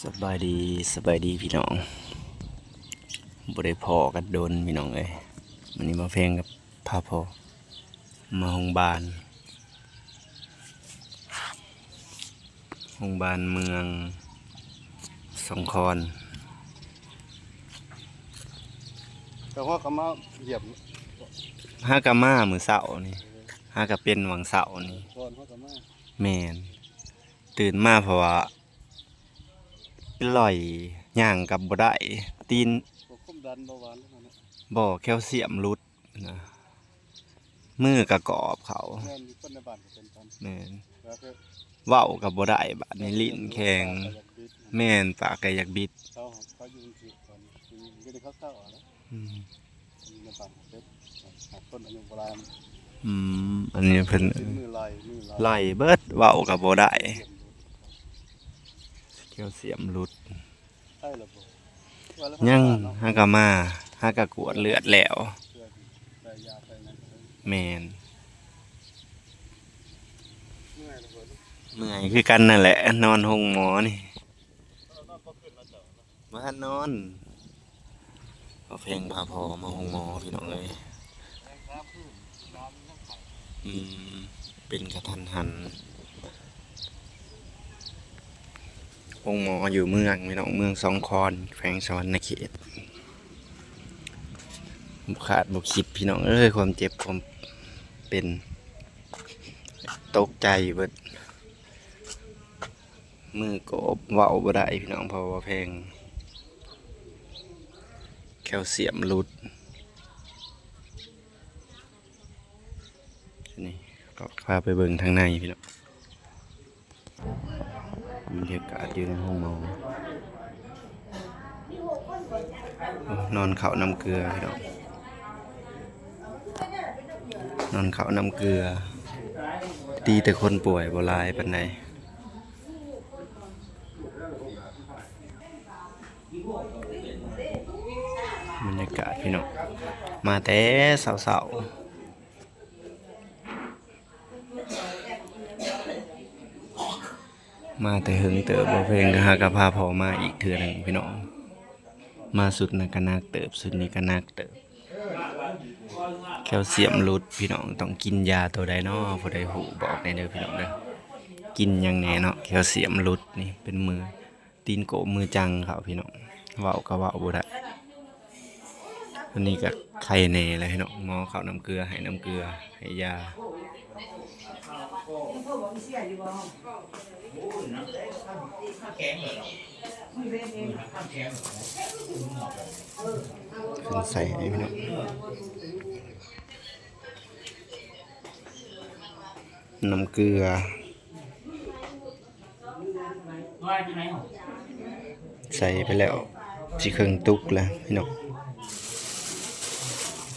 ສະບາຍດີ ສະບາຍດີພີ່ນ້ອງ ບໍ່ໄດ້ພໍ້ກັນດົນພີ່ນ້ອງເອີຍ. ມື້ນີ້ມາແພງກັບພາພໍ່ມາໂຮງບານ ໂຮງບານເມືອງສອງຄອນ. ກະຮອດກະມາຢຽບ ຫາກະມາມື້ເຊົ້ານີ້ ຫາກະເປັນຫວ່າງເຊົ້ານີ້ ກ່ອນຮອດກະມາ. ແມ່ນ ຕື່ນມາເພາະວ່າເປັນລອຍ ຍ່າງກັບບໍ່ໄດ້ ຕີນ ບໍ່ຄວາມດັນເບົາຫວານເນາະ ບໍ່ ແຄວຊຽມຫຼຸດນະ ມືກະກອບເຂົ້າ. ແມ່ນ ມີຄົນໃນບ້ານກະເປັນກັນ. ແມ່ນ ແລ້ວກະເວົ້າກະບໍ່ໄດ້ ບາດນີ້ ເອີ ຫຼິ້ນແຂງ ປາກກະຢາກບິດ. ແມ່ນ ປາກກະຢາກບິດ. ເຂົາ ເຂົາຢູ່ຈັ່ງຊີ້ກ່ອນ ຢູ່ນີ້ເຂົາເຊົາເອົາແລ້ວ. ອືມ ໃນບ້ານເປັນຄົນອາຍຸໂບລານ. ອືມ ອັນນີ້ເພິ່ນ ຊິມືໄລ່ ມືໄລ່ ໄລ່ເບິດ ເວົ້າກະບໍ່ໄດ້ ແຄວຊຽມຫຼຸດ. ໄດ້ແລ້ວບໍ່? ຍັງ ຫາກະມາ ຫາກະກວດເລືອດແລ້ວ. ແມ່ນ ເມື່ອຍຄືກັນນັ້ນແຫຼະ ນອນໂຮງໝໍນີ້. ບໍ່ທັນນອນ ພາແພງພາພໍ່ມາໂຮງໝໍພີ່ນ້ອງເອີຍ. ອືມ ເປັນກະທັນຫັນ. ໂຮງໝໍຢູ່ເມືອງພີ່ນ້ອງ ເມືອງສອງຄອນ ແຂວງສະຫວັນນະເຂດ. ບໍ່ຄາດບໍ່ຄິດພີ່ນ້ອງເອີຍ ຄວາມເຈັບຄວາມເປັນ ຕົກໃຈເບິດ. ມືກອບເວົ້າບໍ່ໄດ້ພີ່ນ້ອງ ເພາະວ່າແພງແຄວຊຽມຫຼຸດ. ນີ້ ພາໄປເບິ່ງທາງໃນພີ່ນ້ອງ ບັນຍາກາດຢູ່ໃນໂຮງໝໍ. ໂອ້ ນອນເຂົ້ານ້ຳເກືອພີ່ນ້ອງ ນອນເຂົ້ານ້ຳເກືອ. ດີແຕ່ຄົນປ່ວຍບໍ່ຫຼາຍປານໃດ. ບັນຍາກາດພີ່ນ້ອງ ມາແຕ່ເຊົ້າໆ ມາແຕ່ເຫິງເຕີບ ບໍ່ແພງກະຫາກະພາພໍ່ມາອີກເທື່ອໜຶ່ງພີ່ນ້ອງ. ມາຊຸດນັ້ນກະໜັກເຕີບ ຊຸດນີ້ກະໜັກເຕີບ. ແຄວຊຽມຫຼຸດພີ່ນ້ອງ ຕ້ອງກິນຢາໂຕໃດນໍ ຜູ້ໃດຮູ້ບອກແດ່ເດີພີ່ນ້ອງເດີ. ກິນຫຍັງແດ່ເນາະ ແຄວຊຽມຫຼຸດນີ້ ເປັນມື ຕີນໂກບມືຈັງເຂົາພີ່ນ້ອງ ເວົ້າກະເວົ້າບໍ່ໄດ້. ອັນນີ້ກະໄຄແນ່ແຫຼະພີ່ນ້ອງ ໝໍເຂົ້ານ້ຳເກືອ ໃຫ້ນ້ຳເກືອ ໃຫ້ຢາ. ເພິ່ນໃສ່ໃຫ້ພີ່ນ້ອງ ນ້ຳເກືອ ໃສ່ໄປແລ້ວ ຊິເຄິ່ງຕຸກແລ້ວພີ່ນ້ອງ.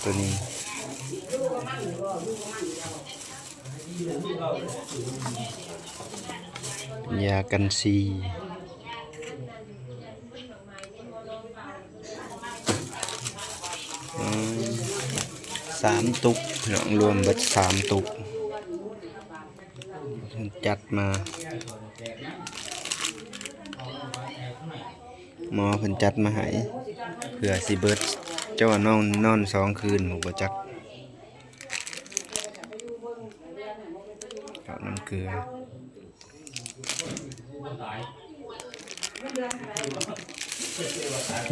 ໂຕນີ້ ຢາກັນຊີ. ອືມ ສາມຕຸກພີ່ນ້ອງ ລວມເບິດສາມຕຸກ ເພິ່ນຈັດມາ ໝໍເພິ່ນຈັດມາໃຫ້ ເພື່ອຊິເບິດ. ເຈົ້າວ່ານອນ ນອນສອງຄືນບໍ່ ບໍ່ຈັກ. ເຂົ້ານ້ຳເກືອ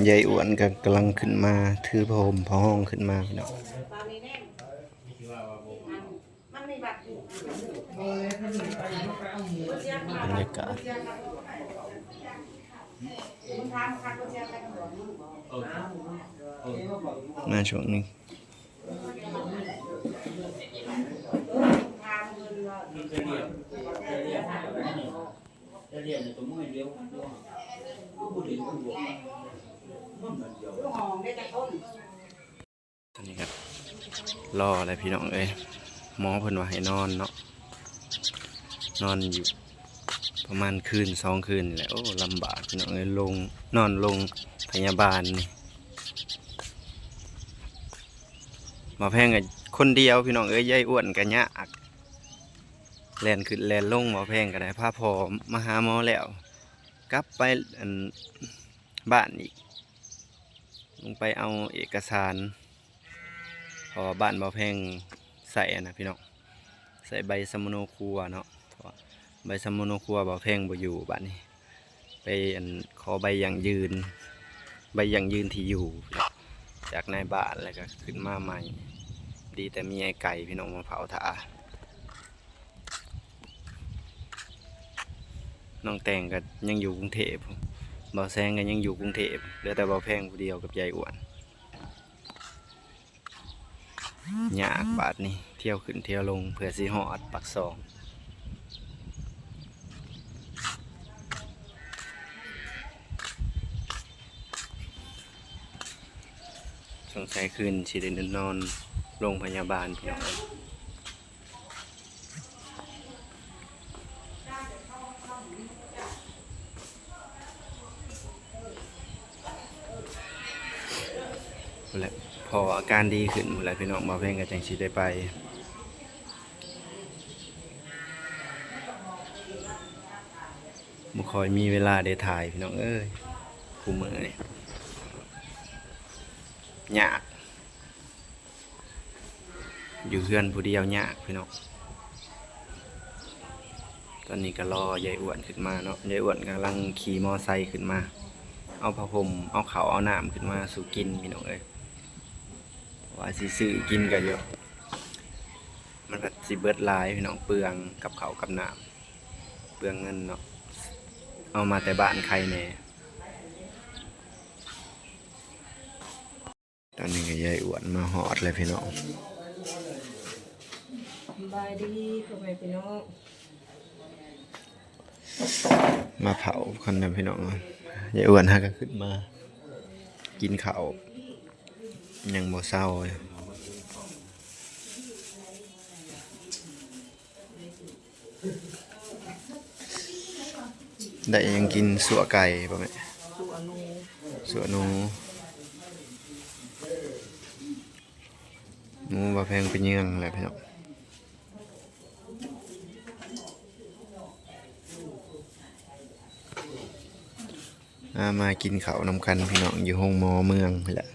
ຍາຍອ້ວນກະກຳລັງຂຶ້ນມາ ຖືຜ້າຫົ່ມຜ້າຫ້ອງຂຶ້ນມາພີ່ນ້ອງ. ບັນຍາກາດ ມາຊ່ວງນີ້ ອັນນີ້ກະລໍແລ້ວພີ່ນ້ອງເອີຍ ໝໍເພິ່ນວ່າໃຫ້ນອນເນາະ ນອນຢູ່ປະມານຄືນສອງຄືນນີ້ແຫຼະ. ໂອ້ ລຳບາກພີ່ນ້ອງເອີຍ ລົງ ນອນໂຮງພະຍາບານນີ້ ໝໍແພງກະຄົນດຽວພີ່ນ້ອງເອີຍ ຍາຍອ້ວນກະຍາກ ແລ່ນຂຶ້ນແລ່ນລົງ ໝໍແພງກະໄດ້ພາພໍ່ມາຫາໝໍແລ້ວ. ກັບໄປອັນບ້ານອີກ ລົງໄປເອົາເອກະສານ ເພາະວ່າບ້ານບ່າວແພງໃຊ້ອັນນະພີ່ນ້ອງ ໃຊ້ໃບສຳມະໂນຄົວເນາະ ເພາະວ່າໃບສຳມະໂນຄົວບ່າວແພງບໍ່ຢູ່ ບາດນີ້ໄປອັນຂໍໃບຢັ້ງຢືນ ໃບຢັ້ງຢືນທີ່ຢູ່ ຈາກນາຍບ້ານ ແລ້ວກໍຂຶ້ນມາໃໝ່. ດີແຕ່ມີອ້າຍໄກ່ພີ່ນ້ອງມາເຝົ້າຖ້າ. ນ້ອງແຕງກໍຍັງຢູ່ກຸງເທບ ບ່າວແສງກໍຍັງຢູ່ກຸງເທບ ເຫຼືອແຕ່ບ່າວແພງຜູ້ດຽວກັບຍາຍອ້ວນ. ຍາກບາດນີ້ ທ່ຽວຂຶ້ນທ່ຽວລົງເພື່ອຊິຮອດປາກຊ່ອງ. ສົງໄສຄືນຊິໄດ້ນອນໂລງພະຍາບານພີ່ນ້ອງ. ພຸ້ນແຫຼະ ພໍອາການດີຂຶ້ນພຸ້ນແຫຼະພີ່ນ້ອງ ບ່າວແພງກໍຈັ່ງຊິໄດ້ໄປ. ບໍ່ຄ່ອຍມີເວລາໄດ້ຖ່າຍພີ່ນ້ອງເອີຍ ຄູ່ມື້ນີ້ຍາກ. ຢູ່ເຮືອນຜູ້ດຽວຍາກພີ່ນ້ອງ. ຕອນນີ້ກໍລໍຍາຍອ້ວນຂຶ້ນມາເນາະ ຍາຍອ້ວນກຳລັງຂີ່ມໍໄຊຂຶ້ນມາ ເອົາຜ້າຫົ່ມ ເອົາເຂົ້າເອົານ້ຳຂຶ້ນມາສູ່ກິນພີ່ນ້ອງເອີຍ. ວ່າຊິຊື້ກິນກໍຢູ່ ມັນກໍຊິເບິດຫຼາຍພີ່ນ້ອງ ເປືອງກັບເຂົ້າກັບນ້ຳ ເປືອງເງິນເນາະ ເອົາມາແຕ່ບ້ານໄຄແດ່. ຕອນນີ້ກໍຍາຍອ້ວນມາຮອດແລ້ວພີ່ນ້ອງ. ສະບາຍດີພໍ່ແມ່ພີ່ນ້ອງ ມາເຜົາກັນນະພີ່ນ້ອງ. ຍາຍອ້ວນຫາກໍຂຶ້ນມາກິນເຂົ້າ ຍັງບໍ່ເຊົາຢູ່. ໄດ້ຫຍັງກິນ? ຊົ່ວໄກ່ບໍ່ແມ່? ຊົ່ວໜູ ຊົ່ວໜູ. ໝູບໍ່ແພງໄປເຍືອງແຫຼະພີ່ນ້ອງ. ອາ ມາກິນເຂົ້ານຳກັນພີ່ນ້ອງ ຢູ່ໂຮງໝໍເມືອງພຸ້ນແຫຼະ.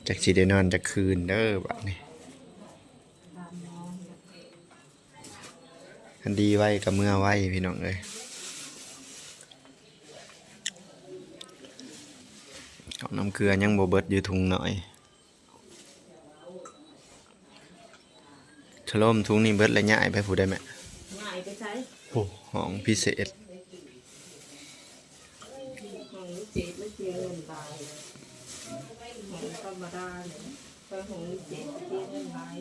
ຈັກຊິໄດ້ນອນຈັກຄືນເດີບາດນີ້. ຄັນດີໄວກໍເມືອໄວພີ່ນ້ອງເອີຍ. ເຂົ້ານ້ຳເກືອຍັງບໍ່ເບິດຢູ່ຖົງນ້ອຍ. ສະໂລມ ທຸງນີ້ເບິດແລ້ວຍ້າຍໄປຜູ້ໃດແມ່? ຍ້າຍໄປໃສ? ໂອ້ ຫ້ອງພິເສດ. ຫ້ອງພິເສດມັນເສຍເງິນຫຼາຍ ຫ້ອງທຳມະດານີ້ ໄປຫ້ອງພິເສດເສຍເງິນຫຼາຍ.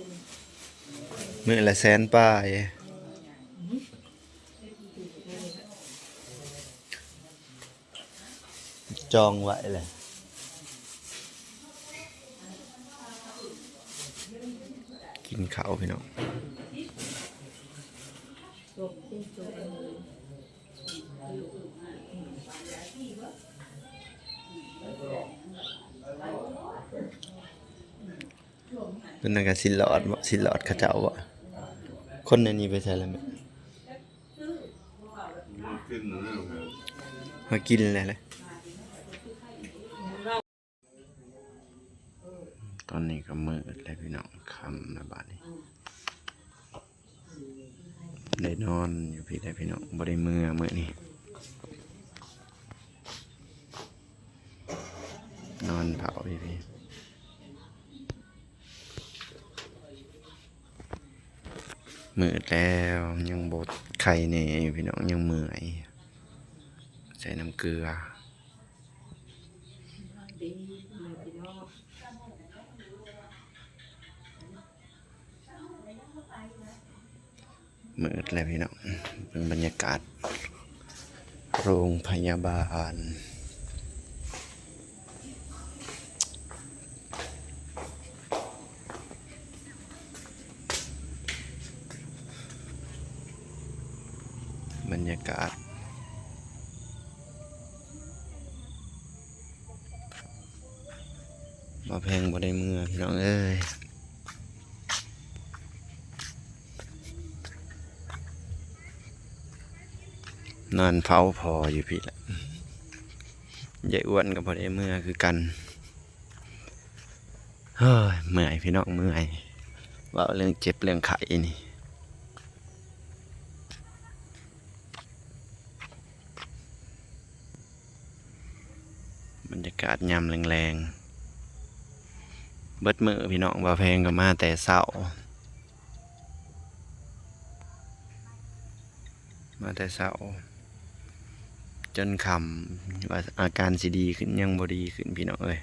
ມື້ລະແສນປາຍ. ຈອງໄວ້ແຫຼະ. ກິນເຂົ້າພີ່ນ້ອງ. ເພິ່ນນັ້ນກໍຊິລອດເບາະ ຊິລອດເຂົາເຈົ້າເບາະ. ຄົນໃນນີ້ໄປໃສລະແມ່? ມາກິນແລ້ວແຫຼະ. ຕອນນີ້ກໍມືດແລ້ວພີ່ນ້ອງ ຄ່ຳແລ້ວບາດນີ້. ໄດ້ນອນຢູ່ພີ້ແຫຼະພີ່ນ້ອງ ບໍ່ໄດ້ເມືອມື້ນີ້ ນອນເຝົ້າຢູ່ພີ້. ມືດແລ້ວ ຍັງບໍ່ໄຄແດ່ຢູ່ພີ່ນ້ອງ ຍັງເມື່ອຍ ໃສ່ນ້ຳເກືອ. ມືດແລ້ວພີ່ນ້ອງ ເບິ່ງບັນຍາກາດໂຮງພະຍາບານ. ບັນຍາກາດ ບ່າວແພງບໍ່ໄດ້ເມືອພີ່ນ້ອງເອີຍ. ນອນເຝົ້າພໍ່ຢູ່ພີ້ລະ. ຍາຍອ້ວນກໍບໍ່ໄດ້ເມືອຄືກັນ. ເຮີ້ຍ ເມື່ອຍພີ່ນ້ອງ ເມື່ອຍ ເວົ້າເລື່ອງເຈັບເລື່ອງໄຂ້ນີ້. ບັນຍາກາດຍາມແລງໆ ເບິດມື້ພີ່ນ້ອງ. ບ່າວແພງກໍມາແຕ່ເຊົ້າ ມາແຕ່ເຊົ້າຈົນຄ່ຳ ວ່າອາການຊິດີຂຶ້ນ ຍັງບໍ່ດີຂຶ້ນພີ່ນ້ອງເອີຍ.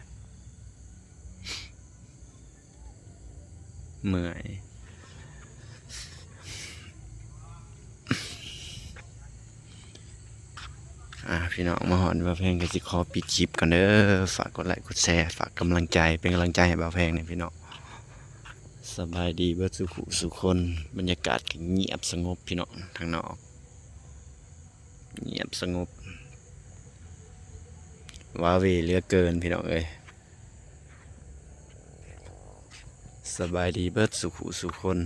ເມື່ອຍ. ອ່າ ພີ່ນ້ອງ ມາຮອດບ່າວແພງກໍຊິຂໍປິດຄລິບກ່ອນເດີ. ຝາກກົດໄລກົດແຊ ຝາກກຳລັງໃຈ ເປັນກຳລັງໃຈໃຫ້ບ່າວແພງແດ່ພີ່ນ້ອງ. ສະບາຍດີເບິດສູ່ຜູ້ສູ່ຄົນ. ບັນຍາກາດກໍງຽບສະຫງົບພີ່ນ້ອງ ທາງນອກ ງຽບສະຫງົບ ວ້າເວເຫຼືອເກີນພີ່ນ້ອງເອີຍ. ສະບາຍດີເບິດສູ່ຜູ້ສູ່ຄົນ.